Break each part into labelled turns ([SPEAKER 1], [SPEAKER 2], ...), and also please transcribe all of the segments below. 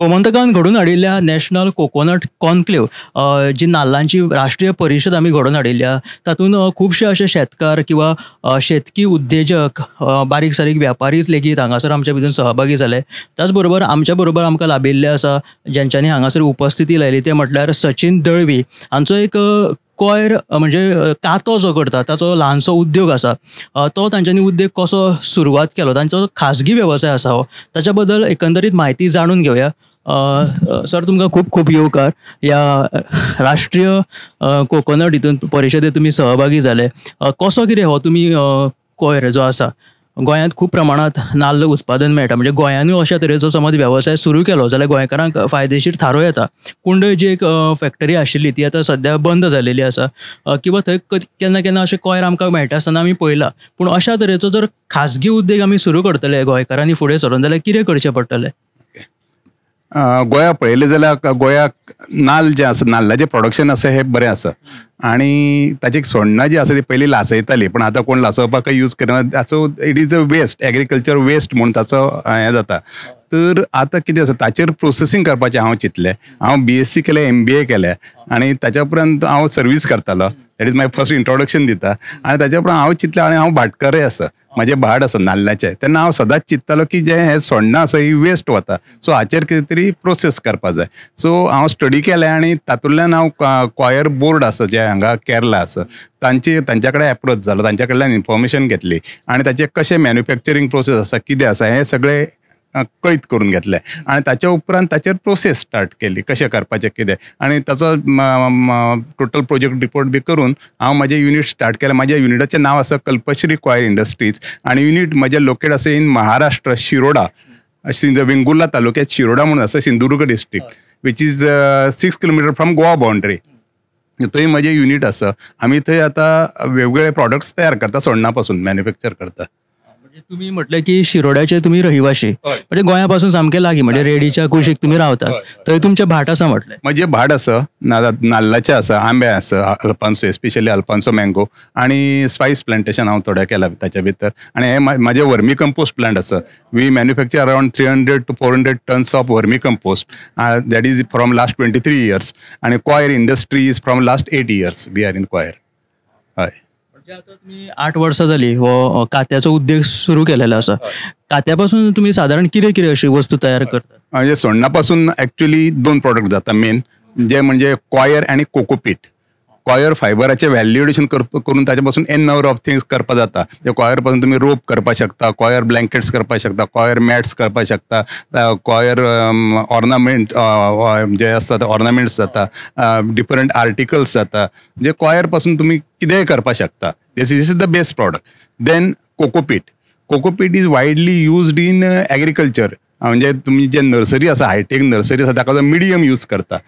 [SPEAKER 1] गोमंतकान घडोवन हाडिल्ल्या national coconut conclave जी नाल्लांची राष्ट्रीय परिशद आमी घडोवन हाडिल्ल्या तातूंत खुबशे अशे शेतकार किंवा शेतकी उद्देजक, बारीक सारीक व्यापारी लेगीत हांगासर आमच्या भितर सहभागी जाले. त्याच बरोबर आमच्या बरोबर आमकां लाभिल्ले आसा ज्यांच्यांनी हांगासर उपस्थिती लायली ते म्हटल्यार सचिन दळवी हांचो एक कॉयर म्हणजे कातो जो करता ताचो ल्हानसो उद्योग आसा. तो तांच्यांनी उद्योग कसो सुरवात केलो, तांचो खाजगी वेवसाय आसा हो, ताच्या बद्दल एकंदरीत म्हायती जाणून घेवया. सर, तुमकां खूब खूब येवकार. ह्या राष्ट्रीय कोकोनट हितून परिशदेंत तुमी सहभागी जाले. कसो कितें हो तुमी कॉयर जो आसा, गोंयांत खूब प्रमाणांत नाल्ल उत्पादन मेळटा, म्हणजे गोंयानूय अशा तरेचो समज वेवसाय सुरू केलो जाल्यार गोंयकारांक फायदेशीर थारूं येता. कुंडय जी एक फॅक्टरी आशिल्ली ती आतां सद्या बंद जाल्लेली आसा किंवा थंय केन्ना केन्ना अशें कॉयर आमकां मेळटा आसतना आमी पळयलां. पूण अशा तरेचो जर खाजगी उद्देग आमी सुरू करतले गोंयकारांनी फुडें सरून जाल्यार कितें करचें पडटलें?
[SPEAKER 2] गोंया पळयलें जाल्यार गोंयाक नाल्ल जें आसा, नाल्लाचें प्रोडक्शन आसा हें बरें आसा आनी ताची सोण्णां जी आसा ती पयलीं लासयताली, पूण आतां कोण लासोवपाकय यूज करना. So it is a waste, agriculture waste म्हूण ताचो हें जाता. तर आतां कितें आसा ताचेर प्रोसेसींग करपाचें हांव चिंतलें. हांव BSc केलें, MBA केलें आनी ताच्या उपरांत हांव सर्वीस करतालो. That is my first introduction दिता. आनी ताच्या उपरांत हांव चिंतलें, आनी हांव भाटकारय आसा, म्हाजें भाट आसा नाल्लाचें, तेन्ना हांव सदांच चिंततालो की जें हें सोण्णां आसा ही वेस्ट वता, सो हाचेर कितें तरी प्रोसेस करपा जाय. सो हांव स्टडी केलें आनी तातूंतल्यान हांव कॉयर बोर्ड आसा जें हांगा केरला आसा तांच्या कडेन एप्रोच जालो, तांच्या कडल्यान इन्फॉर्मेशन घेतली आनी ताचें कशें मॅन्युफॅक्चरींग प्रोसेस आसा, कितें आसा हें सगळें कळीत करून घेतलें आनी ताच्या उपरांत ताचेर प्रोसेस स्टार्ट केली कशें करपाचें कितें, आनी ताचो टोटल प्रोजेक्ट रिपोर्ट बी करून हांव म्हाजें युनीट स्टार्ट केलें. म्हाज्या युनिटाचें नांव आसा कल्पश्री कॉयर इंडस्ट्रीज आनी युनीट म्हजें लोकेट आसा इन महाराष्ट्र, शिरोडा, वेंगुर्ला तालुक्यात शिरोडा म्हणून आसा, Sindhudurg district, which is 6 kilometre from Goa boundary. थंय म्हजें युनीट आसा. आमी थंय आतां वेगवेगळे प्रॉडक्ट्स तयार करता, सोण्णा पासून मॅन्युफॅक्चर करता.
[SPEAKER 1] तुम्ही म्हटलं की शिरोड्याचे तुम्ही रहिवाशी, म्हणजे गोंया पासून सामके लागीं, म्हणजे रेडीच्या कुशीक तुम्ही रावतात, थंय तुमचें भाट आसा म्हटलें.
[SPEAKER 2] म्हजें भाट आसा, नाल्लाचें आसा, आंबे आसा, अल्पांसो, एस्पेशली अल्पांसो मँगो आनी स्पायस प्लांटेशन हांव थोडें केलां ताच्या भितर. आनी हें म्हाजें वर्मी कंपोस्ट प्लांट आसा. We manufacture around 300 to 400 tons of vermi compost, that is from last 23 years. आनी coir industry is from last 8 years we are in coir. हय,
[SPEAKER 1] म्हणजे आता तुम्ही 8 वर्सां जाली हो कात्याचो उद्योग सुरू केलेलो आसा. कात्या पासून तुम्ही साधारण कितें कितें अशी वस्तू तयार करतात?
[SPEAKER 2] म्हणजे सोण्णा पासून एक्चुअली 2 प्रोडक्ट जाता मेन, जे म्हणजे कॉयर आनी कोकोपीट. कॉयर फायबराचें व्हॅल्यू एडिशन करून ताचे पासून एन नंबर ऑफ थिंग्स करपाक जाता. कॉयर पासून तुमी रोप करपाक शकता, कॉयर ब्लँकेट्स करपाक शकता, कॉयर मॅट्स करपाक शकता, कॉयर ऑर्नामेंट जे आसता ते ऑर्नामेंट्स जाता, डिफरंट आर्टिकल्स जाता. म्हणजे कॉयर पासून तुमी कितेंय करपाक शकता. This is the best product. Then cocopeat. Cocopeat is widely used in agriculture. म्हणजे तुमी जे नर्सरी आसा, हायटेक नर्सरी आसा, ताका जो मिडियम यूज करता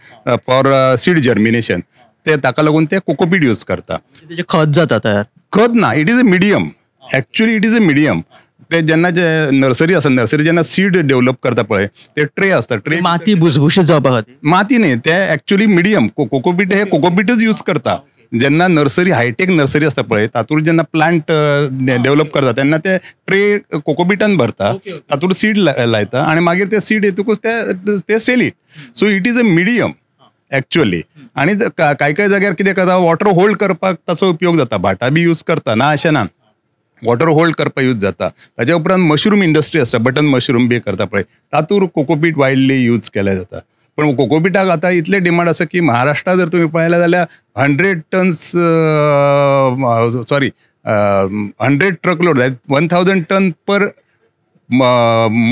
[SPEAKER 2] फॉर सीड जर्मिनेशन, ते ताका लागून ते कोकोपीट यूज करता.
[SPEAKER 1] तेजें खत जाता तयार?
[SPEAKER 2] खत ना, it is a medium. Actually it is a medium. ते जेन्ना जे नर्सरी आसा, नर्सरी जेन्ना सीड डेव्हलप करता पळय, ते ट्रे आसता, ट्रे
[SPEAKER 1] माती भुसभुशीत जावपा खातीर.
[SPEAKER 2] माती न्ही, ते एक्चुअली मिडियम कोकोपीट हे कोकोपीटच यूज करता. जेन्ना नर्सरी, हायटेक नर्सरी आसता पळय, तातूंत जेन्ना प्लांट डेव्हलप करता तेन्ना ते ट्रे कोकोपिटान भरता, तातूंत सीड लायता आनी मागीर ते सीड येतकूच ते sell it. So it is a medium actually. आनी कांय कांय जाग्यार कितें करता, वॉटर होल्ड करपाक ताचो उपयोग जाता. भाटां बी यूज करता ना अशें ना, वॉटर होल्ड करपाक यूज जाता. ताच्या उपरांत मशरूम इंडस्ट्री आसता, बटन मशरूम बी करता पळय, तातूंत कोकोपीट वायडली यूज केलें जाता. पण कोकोपिटाक आतां इतलें डिमांड आसा की महाराष्ट्रा जर तुमी पळयलें जाल्यार 100 truck load, 1000 ton per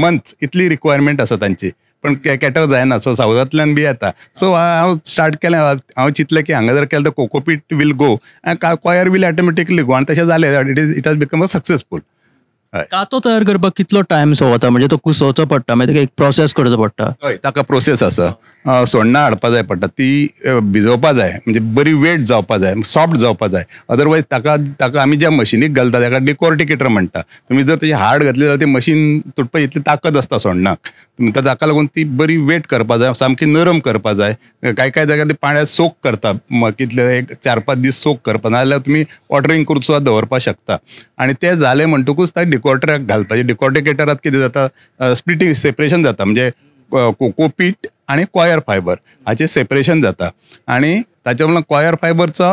[SPEAKER 2] month इतली रिक्वायरमेंट आसा तांची. पण कॅटर जायना, सो सावथांतल्यान बी येता. सो हांव स्टार्ट केलें, हांव चिंतलें की हांगा जर केलें तर कोकोपीट will go आनी कॉयर will automatically गो, आनी तशें जालें. It has become a successful.
[SPEAKER 1] कातो तयार करपाक कितलो टायम सो वता? म्हणजे तो कुसोवचो पडटा, मागीर ताका एक प्रोसेस करचो पडटा.
[SPEAKER 2] हय, ताका प्रोसेस आसा. सोण्णां हाडपा जाय पडटा, ती भिजोवपा जाय, म्हणजे बरी वेट जावपा जाय, सॉफ्ट जावपा जाय. अदरवायज ताका आमी ज्या मशिनीक घालता ताका डिकॉर्टिकेटर म्हणटा. तुमी जर ताची हाड घातली जाल्यार ती मशीन तुटपा इतली ताकद आसता सोण्णाक. तर ताका लागून ती बरी वेट करपा जाय, सामकी नरम करपा जाय. कांय कांय जाग्यार ती पाण्यात सोक करता, कितले एक 4-5 दीस सोक करपा, नाजाल्यार तुमी वॉटरींग करून सुद्दां दवरपाक शकता. आनी तें जालें म्हणटकूच ताका डिकॉर्टराक घालपाचें. डिकॉर्टिकेटरात कितें जाता, स्प्लिटींग सेपरेशन जाता, म्हणजे कोकोपीट आनी कॉयर फायबर हाचें सेपरेशन जाता आनी ताच्या उपरांत कॉयर फायबरचो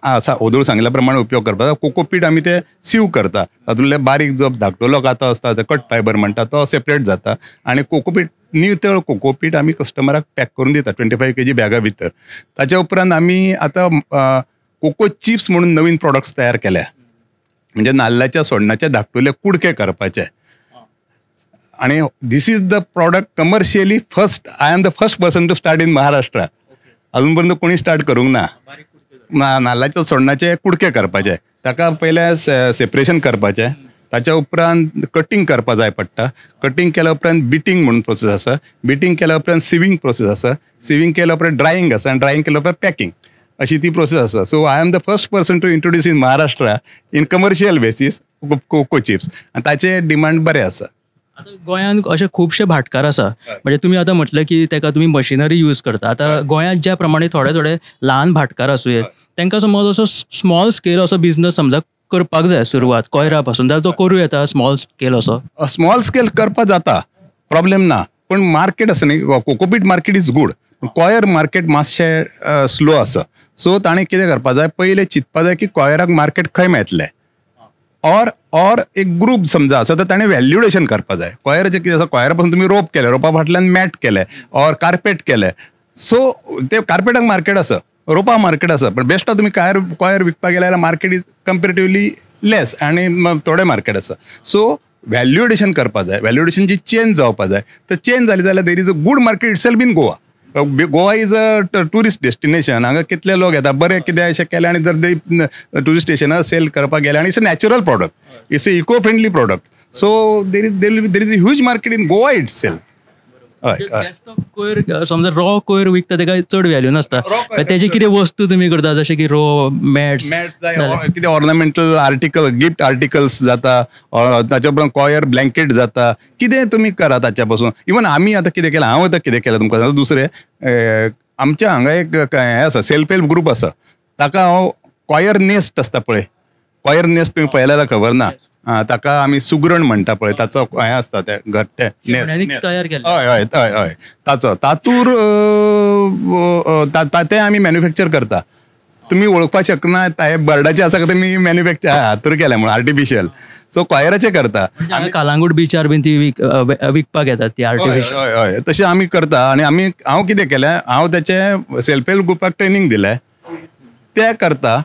[SPEAKER 2] आसा ओदूळ सांगिल्ल्या प्रमाणे उपयोग करपाक. कोकोपीट आमी ते सीव करता, तातूंतले बारीक जो धाकटुलो कातो आसता ते कट फायबर म्हणटा तो सेपरेट जाता आनी कोकोपीट नितळ कोकोपीट आमी कस्टमराक पॅक करून दिता 25 kg बॅगा भितर. ताच्या उपरांत आमी आतां कोको चिप्स म्हणून नवीन प्रोडक्ट्स तयार केल्या, म्हणजे नाल्लाच्या सोडणाचे धाकटुले कुडके करपाचे. आनी this is the product commercially first, I am the first person to start in Maharashtra. अजून पर्यंत कोणी स्टार्ट करूंक ना. नाल्लाच्या सोडणाचे कुडके करपाचे, ताका पयलें सेपरेशन करपाचें, ताच्या उपरांत कटींग करपा जाय पडटा, कटींग केल्या उपरांत बिटींग म्हणून प्रोसेस आसा, बिटींग केल्या उपरांत सिवींग प्रोसेस आसा, सिवींग केल्या उपरांत ड्रायींग आसा आनी ड्रायींग केल्या उपरांत पॅकिंग, अशी ती प्रोसेस आसा. So I am the first person to introduce in Maharashtra in commercial basis coco chips आनी ताचे डिमांड बरें आसा.
[SPEAKER 1] आतां गोंयांत अशे खुबशे भाटकार आसा, म्हणजे तुमी आतां म्हटलें की ताका तुमी मशिनरी यूज करता. आतां गोंयांत ज्या प्रमाणे थोडे थोडे ल्हान भाटकार आसूये तांकां समज असो स्मॉल स्केल असो बिजनस समजा करपाक जाय सुरवात कॉयरा पासून, जाल्यार तो करूं येता स्मॉल स्केल असो?
[SPEAKER 2] स्मॉल स्केल करपाक जाता, प्रॉब्लेम ना, पूण मार्केट आसा न्ही, cocopeat market is good, coir market मातशें स्लो आसा. सो ताणें कितें करपा जाय, पयलें चिंतपा जाय की कॉयराक मार्केट खंय मेळटलें, ऑर ऑर एक ग्रूप समजा आसा तर ताणें व्हॅल्युएशन करपा जाय. कॉयराचें कितें आसा, कॉयरा पासून तुमी रोप केलें, रोपा फाटल्यान मॅट केलें ऑर कार्पेट केलें, सो ते कार्पेटाक मार्केट आसा, रोपा मार्केट आसा, पण बेश्टा तुमी कॉयर विकपाक गेले जाल्यार मार्केट is comparatively less आनी थोडें मार्केट आसा. सो व्हॅल्यू एडिशन करपा जाय, व्हॅल्यू एडिशनची चेन जावपा जाय. तर चेन जाली जाल्यार there is a good market itself in Goa. Goa is a tourist destination, हांगा कितले लोक येता, बरें कितें अशें केलें आनी जर ते ट्युरिस्ट स्टेशनार सेल करपाक गेले आनी it's a natural product, it's a eco friendly product, so there is a huge market in Goa itself. हय हय.
[SPEAKER 1] कोयर समजा रॉ कोयर विकता तेका चड व्हॅल्यू नासता, तेजी कितें वस्तू तुमी करता जशें की रो मॅट्स
[SPEAKER 2] मॅट्स जाय, कितें ऑर्नामेंटल आर्टिकल, गिफ्ट आर्टिकल्स जाता, ताच्या उपरांत कॉयर ब्लँकेट जाता, कितें तुमी करा ताच्या पासून. इवन आमी आतां कितें केलां, हांव आतां कितें केलां तुमकां सांगता, दुसरें आमच्या हांगा एक हें आसा, सेल्फ हेल्प ग्रूप आसा, ताका हांव कॉयर नेस्ट आसता पळय, कॉयर नेस्ट तुमी पळयलें जाल्यार खबर ना, ताका आमी सुगरण म्हणटा पळय, ताचो हें आसता तें घट्टें नेस्ट
[SPEAKER 1] तयार केल्लें,
[SPEAKER 2] हय हय हय हय, ताचो तातूर तें आमी मॅन्युफॅक्चर करता. तुमी वळखपाक शकना हे बर्डाचे आसा काय तुमी मॅन्युफॅक्चर हातूर केलें म्हणून आर्टिफिशियल, सो कॉयराचें करता.
[SPEAKER 1] कालांगूट बिचार बीन ती विकपाक येतात ती आर्टिफिशियल.
[SPEAKER 2] हय हय तशें आमी करता. आनी आमी हांव कितें केलें, हांव तेचें सेल्फ हेल्प ग्रुपाक ट्रेनींग दिलें, ते करता,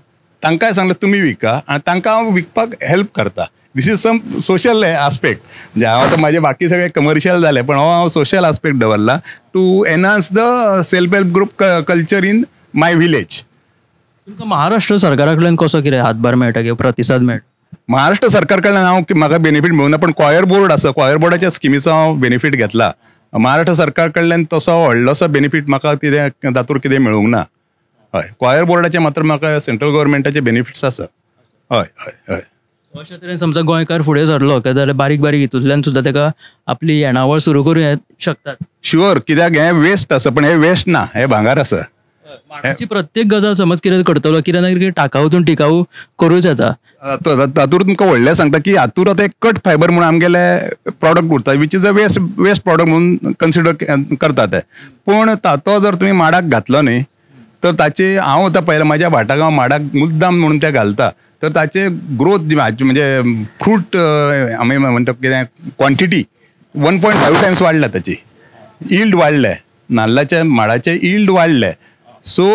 [SPEAKER 2] तांकांय सांगलें तुमी विका आनी तांकां हांव विकपाक हेल्प करता. This is some social aspect, म्हणजे हांव आतां म्हाजे बाकी सगळे कमर्शियल जाले, पण हो हांव सोशल आस्पेक्ट दवरला to enhance the self help group culture in my village.
[SPEAKER 1] तुमकां महाराष्ट्र सरकारा कडल्यान कसो कितें हातभार मेळटा किंवा प्रतिसाद मेळटा?
[SPEAKER 2] महाराष्ट्र सरकार कडल्यान हांव म्हाका बेनिफीट मेळूना, पण कॉयर बोर्ड आसा, कॉयर बोर्डाच्या स्किमीचो हांव बेनिफीट घेतला. महाराष्ट्र सरकार कडल्यान तसो व्हडलोसो बेनिफीट म्हाका कितें तातूंत कितें मेळूंक ना. हय, कॉयर बोर्डाचे मात्र म्हाका सेंट्रल गव्हर्मेंटाचे बेनिफिट्स आसा. हय हय हय.
[SPEAKER 1] अशा तरेन समजा गोंयकार फुडें सरलो काय जाल्यार बारीक बारीक हितूंतल्यान सुद्दां ताका आपली येणावळ सुरू करूं शकतात.
[SPEAKER 2] शुअर, कित्याक हें वेस्ट आसा, पण हें वेस्ट ना, हें भांगर आसा.
[SPEAKER 1] माडाची प्रत्येक गजाल समज कितें करतलो कितें ना कितें टाकावतून टिकाऊ करूच येता.
[SPEAKER 2] तातूंत तुमकां व्हडलें सांगता की हातूंत आतां एक कट फायबर म्हणून आमगेले प्रॉडक्ट उरता, which is a waste product म्हणून कन्सिडर करता ते, पूण तातो जर तुमी माडाक घातलो न्ही तर ताचे हांव आतां पळयलां म्हाज्या भाटाक हांव माडाक मुद्दाम म्हणून ते घालता, तर ताचे ग्रोथ म्हणजे फ्रूट आमी म्हणटा कितें क्वॉन्टिटी 1.5 टायम्स वाडल्या, ताची यील्ड वाडले, नाल्लाच्या माडाचे यील्ड वाडले. So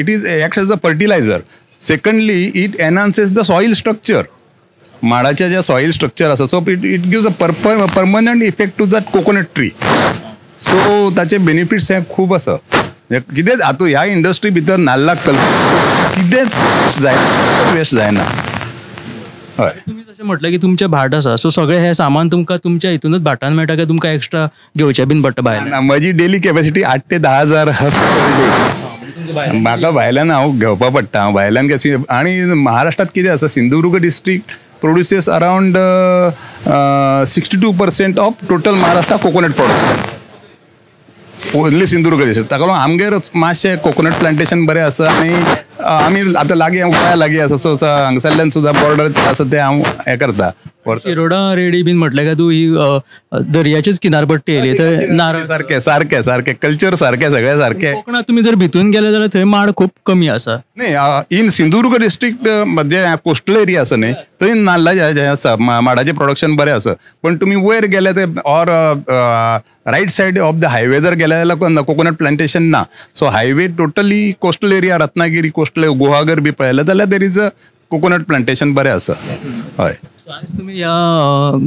[SPEAKER 2] it is act as a fertilizer. Secondly it enhances the soil structure, माडाचे जे सॉयल स्ट्रक्चर आसा, so it gives a permanent effect to that coconut tree. So ताचे बेनिफिट्स हे खूब आसा. कितेंच आतां ह्या इंडस्ट्री भितर नाल्लाक कितेंच जायना, वेस्ट जायना. हय.
[SPEAKER 1] तुमी जशें म्हटलें की तुमचें भाट आसा, सो सगळें हें सामान तुमकां तुमच्या हितूनच भाटान मेळटा काय तुमकां एक्स्ट्रा घेवचें बीन पडटा भायल्यान?
[SPEAKER 2] ना, म्हजी डेली कॅपॅसिटी 8 ते 10 हजार पर डे. म्हाका भायल्यान हांव घेवपा पडटा, हांव भायल्यान आनी महाराष्ट्रांत कितें आसा, Sindhudurg district produces around 62% of total Maharashtra coconut production, only Sindhudurg district. ताका लागून आमगेर मातशें कोकोनट प्लांटेशन बरें आसा आनी आमी आतां लागीं गोंया लागीं आसा, सो हांगसरल्यान सुद्दां बॉर्डर आसा ते हांव हें करता,
[SPEAKER 1] शिरोडा रेडी बीन म्हटलें काय तूं ही दर्याचीच किनारपट्टी येयली थंय नारळ
[SPEAKER 2] सारकें सारकें सारकें कल्चर सारकें सगळें सारकें.
[SPEAKER 1] कोकणात तुमी जर भितून गेले जाल्यार थंय माड खूब कमी आसा.
[SPEAKER 2] न्ही, in Sindhudurg district J coastal area आसा न्ही थंय नाल्लाचें जें आसा माडाचें प्रोडक्शन बरें आसा, पण तुमी वयर गेले ते or right side of the highway जर गेले जाल्यार कोकोनट प्लांटेशन ना. So highway totally coastal area, Ratnagiri coastal, Guhagar बी पळयलें जाल्यार there is a coconut plantation बरें आसा. हय.
[SPEAKER 1] आयज तुमी ह्या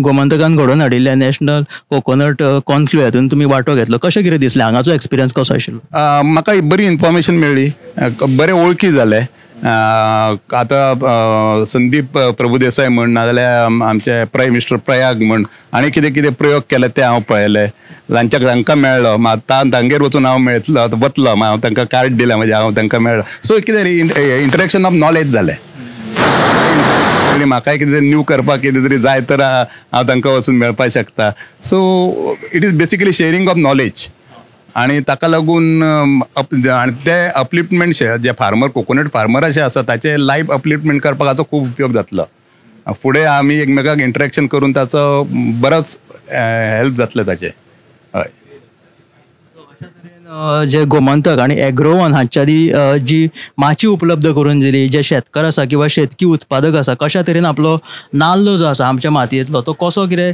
[SPEAKER 1] गोमंतकान घडोवन हाडिल्ल्या नॅशनल कोकोनट कॉन्क्लेव हातून तुमी वांटो घेतलो, कशें कितें दिसलें, हांगाचो एक्सपिरियन्स कसो आशिल्लो?
[SPEAKER 2] म्हाका बरी इन्फॉर्मेशन मेळ्ळी, बरे वळखी जाले. आतां संदीप प्रभुदेसाय म्हण नाजाल्यार आमचे प्रायम मिनिस्टर प्रयाग म्हण आनी कितें कितें प्रयोग केले ते हांव पळयले, तांकां मेळ्ळो. आतां तांगेर वचून हांव मेळटलो वतलो, हांव तांकां कार्ड दिलें म्हजें, हांव तांकां मेळ्ळो. सो कितें इंटरेक्शन ऑफ नॉलेज जालें. म्हाकाय कितें तरी न्यू करपाक कितें तरी जाय तर हांव तांकां वचून मेळपाक शकता. So it is basically sharing of knowledge आनी ताका लागून आनी ते अपलिफ्टमेंट जे फार्मर कोकोनट फार्मर अशे आसा ताचे लायफ अपलिफ्टमेंट करपाक हाचो खूब उपयोग जातलो. फुडें आमी एकमेकाक इंटरेक्शन करून ताचो बरोच हेल्प जातलें ताचें. हय.
[SPEAKER 1] जे गोमंतक आनी एग्रोवन हांच्या आदी जी माची उपलब्ध करून दिली, जे शेतकार आसा किंवा शेतकी उत्पादक आसा कशा तरेन आपलो नाल्ल जो आसा आमच्या मातयेंतलो तो कसो कितें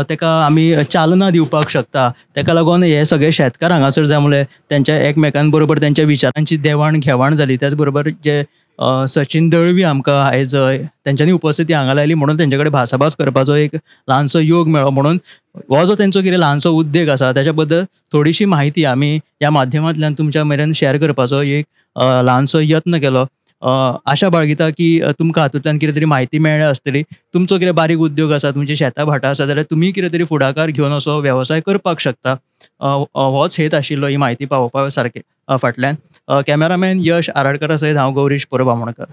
[SPEAKER 1] ताका आमी चालना दिवपाक शकता, ताका लागून हे सगळे शेतकार हांगासर जमले, तेंच्या एकमेकां बरोबर तेंच्या विचारांची देवाण घेवाण जाली. त्याच बरोबर जे सचिन दळवी आमकां आयज तेंच्यांनी उपस्थिती हांगा लायली म्हणून तेंचे कडेन भासाभास करपाचो एक ल्हानसो योग मेळ्ळो, म्हणून हो जो तेंचो कितें ल्हानसो उद्देग आसा ताच्या बद्दल थोडीशी म्हायती आमी ह्या माध्यमांतल्यान तुमच्या मेरेन शेअर करपाचो एक ल्हानसो यत्न केलो. आशा बाळगिता की तुमकां हातूंतल्यान कितें तरी म्हायती मेळ्ळ्या आसतली. तुमचो कितें बारीक उद्योग आसा, तुमची शेतां भाटां आसा जाल्यार तुमी कितें तरी फुडाकार घेवन असो वेवसाय करपाक शकता. होच हेत आशिल्लो ही म्हायती पावोवपा सारके फाटल्यान. कॅमेरामॅन यश आराडकरा सयत हांव गौरीश परब आमोणकर.